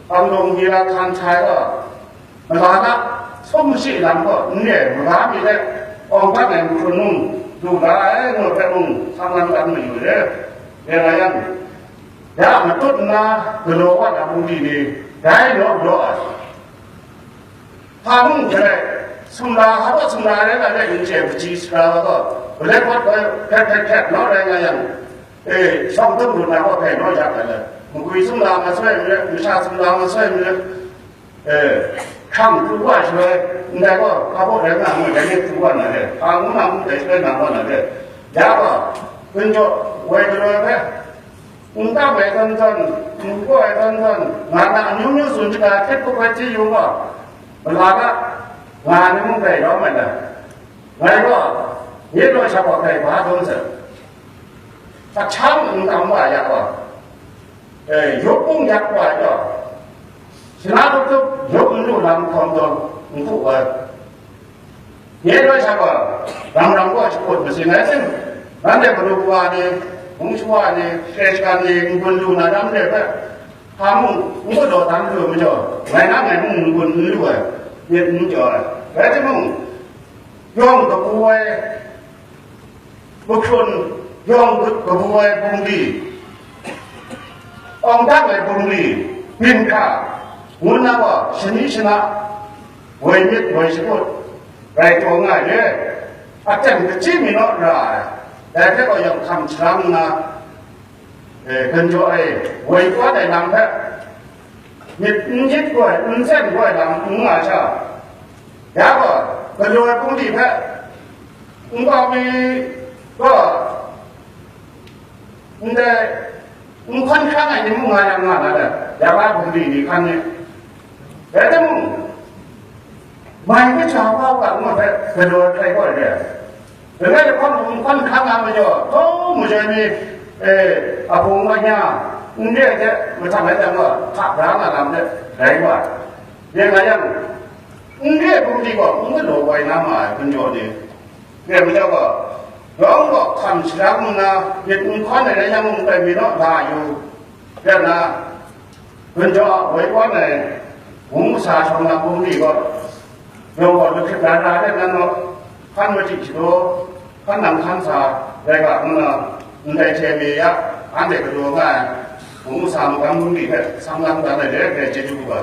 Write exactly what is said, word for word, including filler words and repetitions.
Hpang dawng mi la hkan htai gaw, mala na sum shi lam gaw n re, maga mi hte awng hpang ai mahkrun mung du la ai, ngut hpe mung hkam lam kan mayu re. Rai nga yang, ya matut nna galaw wa na bungli ni, dai naw galaw ai. Hpa mung hkrai, sumla, hpa sumla rai nga rai n chye, kaji sara wa gaw, blackboard hpe hpet hpet hpet naw rai nga yang, e, shawng tum lu na gaw hpe naw yak ai le. Makwi sumla masoi n re, masha sumla masoi n re, e, hkrang pru wa shaloi, ndai gaw, hpa baw rai nga, ngu dai ni pru wa na re, hpa ngu na ngu dai shaloi na wa na re. Ya gaw, gun jaw, woi galaw hpe, N tam ai zawn zawn, n gaw ai zawn zawn, nga na amyu myu tsun shaga hkrit hkrit hkrit hti yu gaw, mala na nga ai ni mung grai lawm ai le. Ngai gaw, nye law shak gaw grai ba dawn saw, hkachang n tam wa ya gaw, e, yup bung yak wa ai gaw, shana tup tup yup n lu lam hkawm taw n hku ai. Nye loi sha gaw, rang rang gaw shakut masing ai sin, nanhte madu kawa ni, mung shawa ni, hkre shagan ni, n-gun lu na lam re hpe, hpa mung n galaw dan lu ai majaw, ngai na ngai mung n-gun n lu ai, myit n jaw ai. Rai timung, yawng kabu ai, mahkrun, yawng kabu ai bungli, awng dang ai bungli, byin hkra, ngu na gaw shani shana, woi myit woi shakut, rai taw nga ai re. Aten kachyi mi naw ra ai, dai hte gaw yawng hkam sharang nna, e, gun jaw ai, woi kawat ai lam hpe, myit n gyit gaw ai, n tsen gaw ai lam n nga sha, ya gaw, galaw ai bungli hpe, nkau mi gaw, ndai, n hkawn hkrang ai ni mung nga yang nga na le, ya ga bungli ni hkan ni. Rai timung, mai kaja wa ga ngu hpe galaw ai hkrai gaw ai re. Langai lahkawng n hkawn hkrang ai majaw, htaw majaw mi, e, abung manya, n re ai hte mahtang ai jang gaw, hta bra nga lam hte rai wa ai. Rai nga yang, n re ai bungli gaw n galaw wai na ma ai, gun jaw ni. Rai majaw gaw, yawng gaw hkam sharang nna, myit n hkawn ai rai yang mung, tai mi naw la yu. Rai nna, gun jaw a woi wan ai, mung masa shawng na bungli gaw, yawng gaw lahkrit na ra let nan naw, hkan machyi shadaw, hkan nang hkan sa, rai ga nna, ndai hte mi ya, anhte galaw nga ai, mung masa magam bungli hpe sang lang dan ai de, rai chyeju wu ga.